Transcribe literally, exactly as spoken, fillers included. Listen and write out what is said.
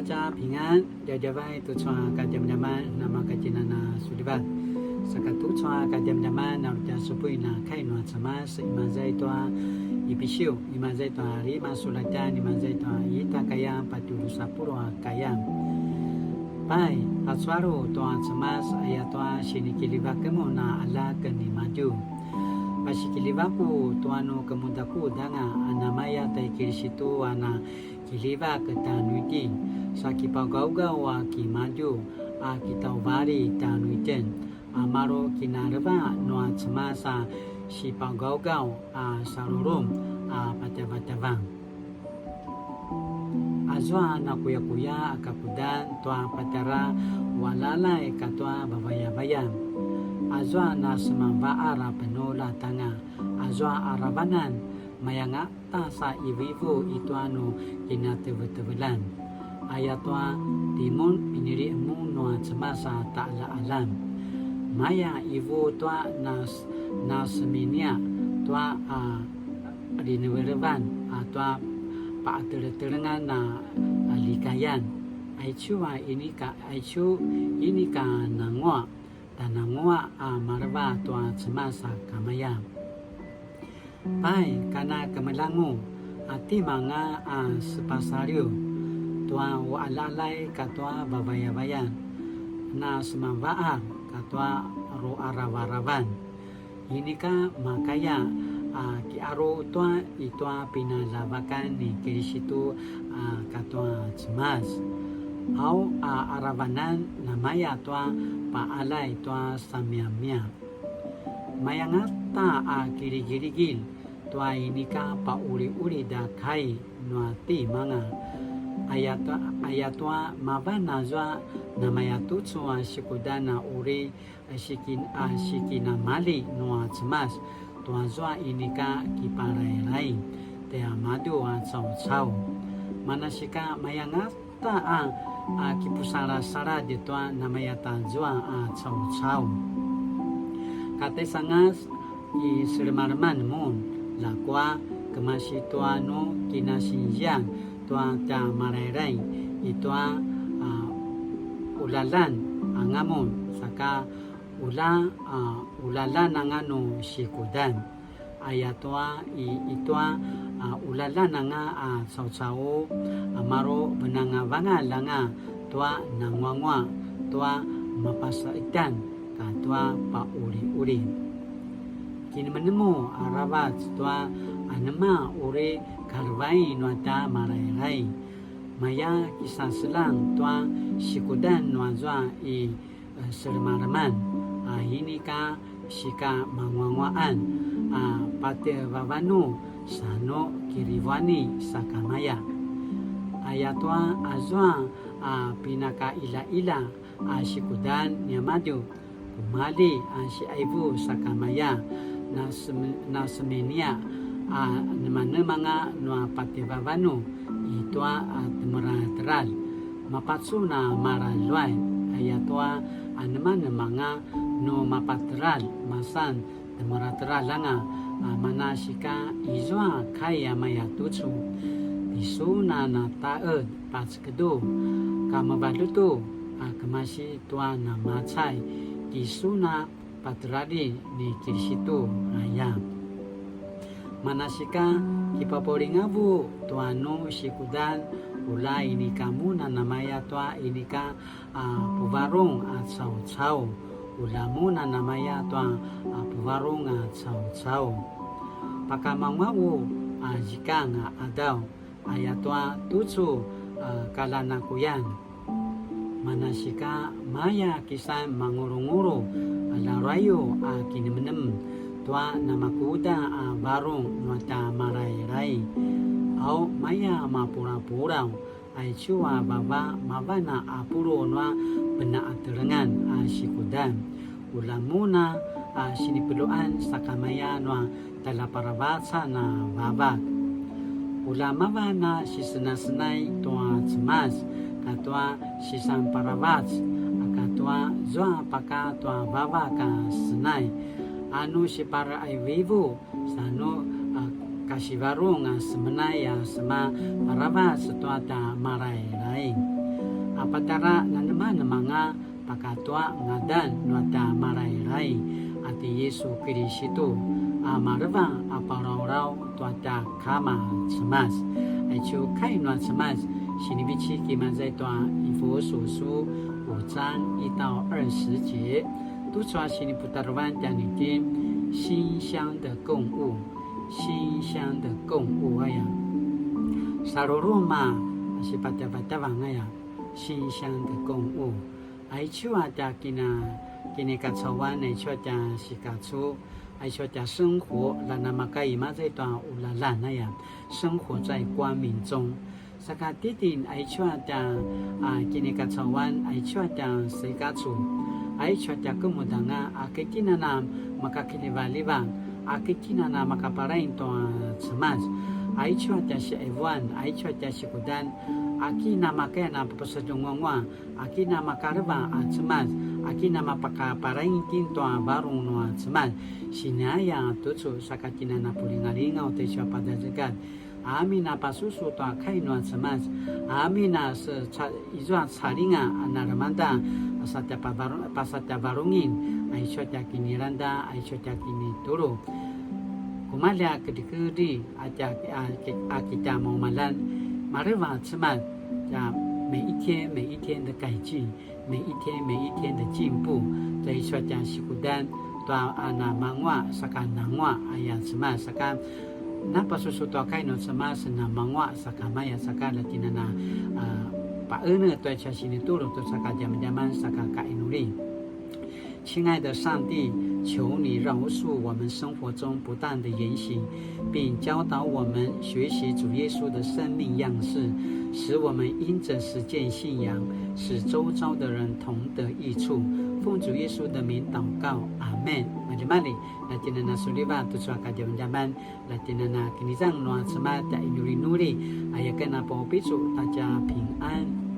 大家平安, djavadjavay tucu a kadjamadjaman namakatjinana sulivat. Saka tucu a kadjamadjaman na uri tja supuin a kai nua Cemas, imaza i tua Ipisiu, imaza i tua lima sulatjan, imaza i tua ita kayang patjulu sapuluq a kayang. Pai, pacualu tua Cemas, ayatua sinikiljivakemun a aljak nimadju. Pasikiljivaku tua nu kemudakudanga a namaya tai Kilisitu a na kiljivak tjanuitjen, sa kipagaugaw a kimadju a kitauvalji tjanuitjen, a maru kinaleva nua Cemas a sipagaugaw a salulum a patjavatjavang. Azua nakuyakuya a kakudan tua patjara ualalay katua vavayavayan. Azua nasemavaar a penuljat anga, azua aravanan mayanga ta sa ivuivu i tua nu kinatevetevelan. Ayatua timun pinili mun nua Cemas a taqaljaqaljan. Maya ivu tua nas-, naseminia tua a rinevelevan a tua paqateletelengan a, a likayan. Aicu a inika, aicu inika nanguaq, ta nanguaq a maleva tua Cemas a kamaya. Pai, kana kemelangu, a timanga a sepasaliw tua ualalay katua vavayavayan, na semavaar katua ruaravaravan. Inika makaya a kiaru tua i tua pinaljavakan ni Kilisitu a katua Cemas. Au a aravanan namaya tua paqaljay tua samiamia. Mayangata a kilikilikil tua inika pauliulid a kai nua timanga. Ayatua, ayatua mavan azua namaya tucu a sikudan a uri a sikin-, a sikinamali nua Cemas, tua zua inika kiparairaing tiamadju a caucau. Manasika mayangata a, a kipusalasaladj tua namaya tazua a caucau. Kataisangas i selemaleman mun, ljakua kemasi tua nu kinasinzian tua tja marairaing i tua, a, ulalan anga mun, saka ula-, a, ulalan anga nu sikudan. Ayatua i, i tua, a, ulalan anga a caucau, a, maru venangavangal anga tua nanguanguaq, tua mapasaitan, katua pauliuli. Kinemenemu aravac tua anema uri kalevain nua tja marairaing. Maya kisaselang tua sikudan nua zua i, e, selemaleman, a inika sikamanguanguaqan, a patjevavanu sa nu kirivuani sakamaya. Ayatua azua a pinakailaila a sikudan niamadju, kumalji a siaivu sakamaya, nasem-, naseminia a nemanemanga nua patjevavanu i tua a temeljateljar. Mapacun a maraluay, ayatua a nemanemanga nu mapateljar, masan temeljateljar anga, a manasika izua kai a maya tucu. Tisun a nataqed pacekedu, kamevaljutu a kemasi tua namacay, tisun a pateljarin ni Kilisitu aya. Manasika kipapaulingavu tua nu sikudan, ula inika mun a namaya tua inika a puvarung a caucau, ula mun a namaya tua a puvarung a caucau. Pakamanguangu a zikang a qadaw, ayatua tucu a kalanakuyan. Manasika maya kisan mangurunguru a laruayu a kinemenem tua namakuda a varung nua tja marairaing. Au maya mapulapulaw, aicu a vava mavan a apulu nua penaqatelengan a sikudan. Ula mun a sinipeluan sakamaya nua tjaljaparavacan a vavak. Ula mavan a sisenasenai tua Cemas, katua sisanparavac, a katua zua paka tua vavak a senai, a nu siparaivivu, sa nu, a, kasivarung a semenai a sema paravac tua tja marairaing. A patjara nanemanemanga pakatua ngadan nua tja Marairai a ti Yisu Kilisitu, a maleva a palaulaw tua tja Kama Cemas. Aicu kai nua Cemas, sinivecik imaza i tua 以弗所書五章一到二十節. Tucu a siniputarevan tjanuitjen, 馨香的供物, 馨香的供物 aya. Saluluma sipatjavatjavang aya, 馨香的供物. Aicu a tja kina, kinikacauan, aicu a tja sikacu, aicu a tja 生活, la namakaya imaza i tua ulalan aya, 生活在光明中. Saka titjen, aicu a tja, a, kinikacauan, aicu a tja sikacu, aicu a tja kemudanga, a ki tjen a na makakiljivaljivak, a ki tjen a na makapalaing tua Cemas, aicu a tja siqivuan, aicu a tja sikudan, a ki namakaya na papasedjunguangua, a ki namakaleva a Cemas, a ki namapakapalaing tjen tua varung nua Cemas. Sinaya tucu saka tjen a na pulingalingaw ta aicu a padazekat. Amin a pasusu tua kai nua Cemas. Amin a se ca-, izua calinga a na lemangda, a sa tja pavaru-, pa sa tja varungin, aicu a tja kinilangda, aicu a tja kinitulu. Kumalja kedrikedri a tja, a ki-, a ki tja maumaljan. Maleva Cemas, tja 每一天每一天的改进。 每一天每一天的进步, tua aicu a tja sikudan, tua a na manguaq saka nanguaq aya Cemas, saka napasusu tua kai nua Cemas, na manguaq sakamaya, saka la tjen a na, a, paqenetj tua aicu a sinitulu tu saka djamadjaman saka kainuli. 亲爱的上帝，求你饶恕我们生活中不当的言行，并教导我们学习主耶稣的生命样式，使我们因着实践信仰，使周遭的人同得益处。奉主耶稣的名祷告，阿们。Maljimalji, la tjen a na suliva tucu a kadjamadjaman, la tjen a na kinizang nua Cemas tja inulinuli, aya ken a paupicul ta tja 平安.